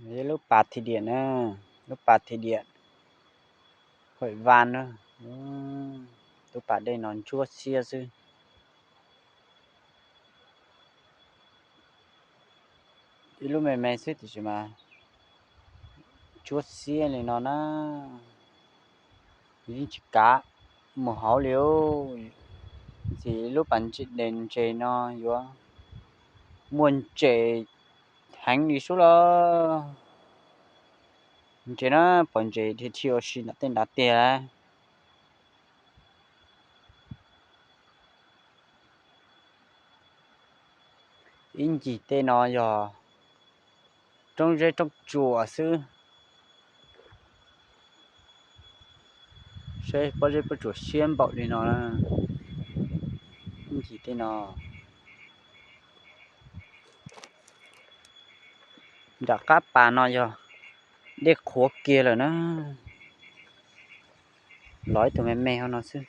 ເອີ ລູກປາທີດຽດນະ, ລູກປາທີດຽດ ຂ້ອຍຫວ່ານນະ. ອືມ ລູກປາໄດ້ນອນຈົວເຊຍຊື່. ອີລູກແມ່ໆຊື່ຕິຊິມາ ຈົວເຊຍແນ່ນອນນະ. ນີ້ຊິກະໝູ່ເຮົາເລີຍ ຊິລູກປັນຈິເດັນເຈນອນຢູ່ ມ່ວນເຈ ແຮງດີສຸດລະ ເຈນະ. ປອນເຈທີ່ທ່ຽວຊິນະເຕັ້ນດາເຕລະ ອີນຈີເຕນອນຢໍ ຈົງເຈ ຈົງຈົວຊື່. ເຊ ບໍ່ເຈ ບໍ່ຈົວ ຊຽມເບົາເລີຍນອນ ອີນຈີເຕນອນ. ດາກາປານອນຢໍ ເດັກຂົວເກຍແລ້ວນະ. ລອຍໂຕແມ່ໆເຮົານອນຊື່.